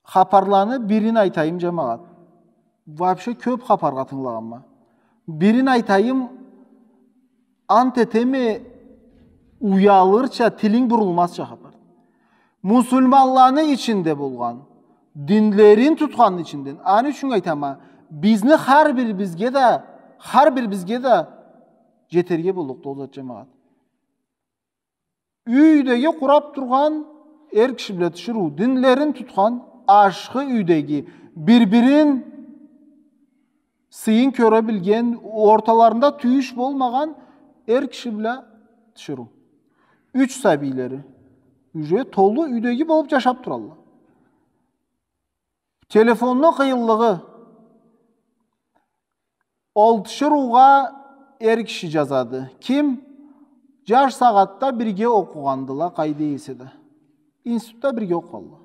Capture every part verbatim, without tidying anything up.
Хапарланы бирин айтайым, жамагъат. Вообще кёп хапаргъа тынгылагъанма. Бирин айтайым, ант этеме, уялырча, тилинг бурулмазча хапар. Муслиманланы ичинде болгъан, динлерин тутханны ичинден. Аны ючюн айтама, бизни хар бирибизге да, хар бирибизге да жетерге боллукъду ол зат, жамагъат. Юйдеги къурап тургъан эр киши бла тиширыу, динлерин тутхан, ашхы юйдеги, бир-бирин сыйын кёре билген, орталарында тюйюш болмагъан эр киши бла тиширыу. Юч сабийлери. Уже толу юйдеги болуп жашап туралла. Телефонну къыйынлыгъы. Ол тиширыугъа эр киши жазады. Ким? Жаш сагъатда бирге окъугъандыла, къайда эсе да. Институтда бирге окъугъанла.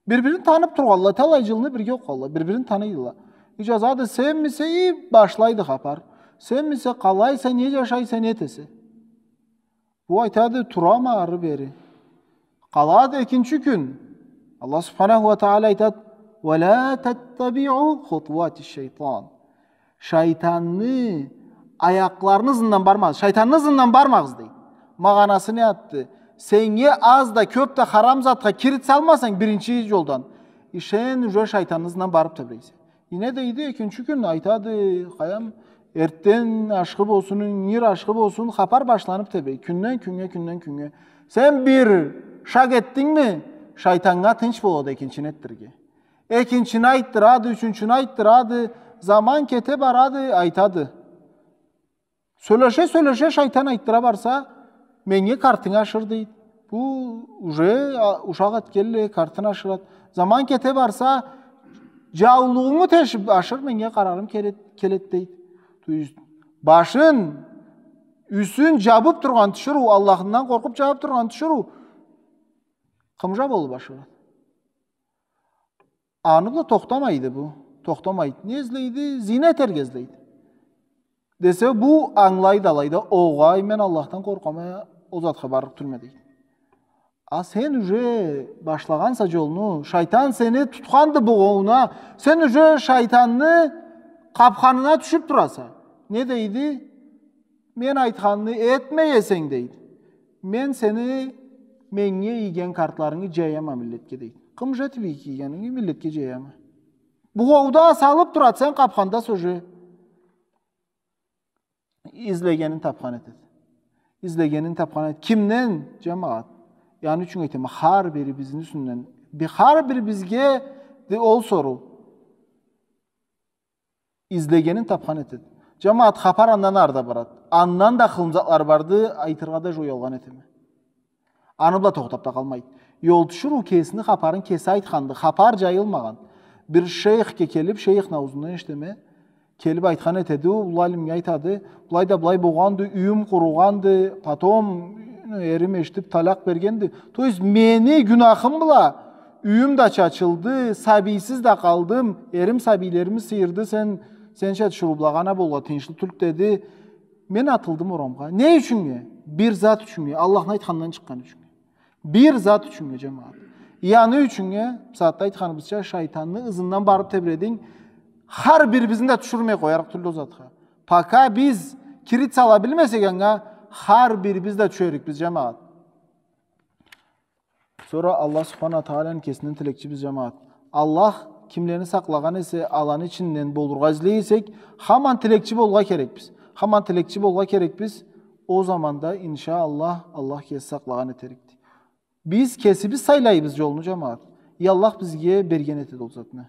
Бир-бирин танып тургъанла, талай жылны бирге окъугъанла, бир-бирин таныйдыла. И жазады, сенмисе, и башлайды хапар. Сенмисе, къалайса, не жашайса, не этесе? Бу айтады, турама ары-бери. Къалады экинчи кюн. Аллах субханаху ва тааля айтады, «Ва ля таттабиу хутувати шайтан». Шайтанны аякъларыны ызындан бармагъыз. Шайтанны ызындан бармагъыз, дейди. Магъанасы не затды? Сеннге аз да, кёп да харам затха кирит салмасанг биринчи жолдан, и сен уже шайтанны ызындан барып тебрейсе. И не дейди, экинчи кюн айтады, къайдам, эртден ашхы болсун, ингир ашхы болсун, хапар башланып тебрей. Кюнден кюннге, кюнден кюннге. Сен бир шаг этдингми, шайтаннга тынч болады экинчини этдирирге. Экинчини айтдырады, ючюнчюню айтдырады, заман кете барады, айтады. Сёлеше-сёлеше шайтан айтдыра барса, меннге картынгы ашыр, дейди. Бу уже, а, ушакъ этгенлей, картын ашырады. Заман кете барса, жаулугъунгу тешип ашыр, меннге къарарым келед, келед, дейди. То есть, башын, юсюн жабып тургъан тиширыу, Аллахындан къоркъуп жабып тургъан тиширыу, къымжа болуп ашырады. Аны бла тохтамайды бу. Тохтамайды. Не излейди? Зина этерге излейди. Десе, бу ангылайды алайда, огъай, мен Аллахдан къоркъама, ол затха барлыкъ тюлме, дейди. А сен уже башлагъанса жолну, шайтан сени тутханды бугъоууна, сен уже шайтанны къапханына тюшюп тураса. Не дейди? Мен айтханны этмей эсенг, дейди, мен сени, меннге ийген картларынгы жаяма миллетге, дейди. Къымжа этип ийгенинги миллетге жаяма. Бугъоуда салып турады, сен къапхандаса уже. Излегенин тапхан этеди. Излегенин тапхан этеди. Кимден, жамагъат? Аны ючюн айтама, хар бирибизни юсюнден. Би-, хар бирибизге да ол соруу. Излегенин тапхан этеди. Жамагъат, хапар андан ары да барады. Андан да хылымылы затлар барды, айтыргъа да уялгъан этеме. Аны бла тохтап да къалмайды. Ол тиширыу кесини хапарын кеси айтханды. Хапар жайылмагъан. Бир шейхге келип, шейхни аузундан эшитеме, келип айтхан этеди, ол алимге айтады, былай да былай болгъанды, юйюм къуругъанды, потом, ну, эрим эшитип талакъ бергенди. То есть мени гюнахым бла юйюм да чачылды, сабийсиз да къалдым, эрим сабийлерими сыйырды, сен, сенча тиширыу бла къалгъан болургъа тыйыншлы тюлдю, деди. Мен атылдым орамгъа. Не ючюннге? Бир зат ючюннге, Аллахны айтханындан чыкъгъан ючюннге. Бир зат ючюннге, жамагъат. Аны ючюннге, бусагъатда айтханыбызча, шайтанны ызындан барып тебрединг, хар бирибизни да тюшюрмей къоярыкъ тюлдю ол затха. Пока биз кирит сала билмесек анга, хар бирибиз да тюшерикбиз, жамагъат. Сора Аллах субхана тааляны кесинден тилекчибиз, жамагъат. Аллах кимлени сакълагъан эсе, аланы ичинден болургъа излей эсек, хаман тилекчи болургъа керекбиз. Хаман тилекчи болургъа керекбиз. Ол заманда, иншаАллах, Аллах кеси сакълагъан этерикди. Биз кесибиз сайлайбыз жолну, жамагъат. И Аллах бизге берген этеди ол затны.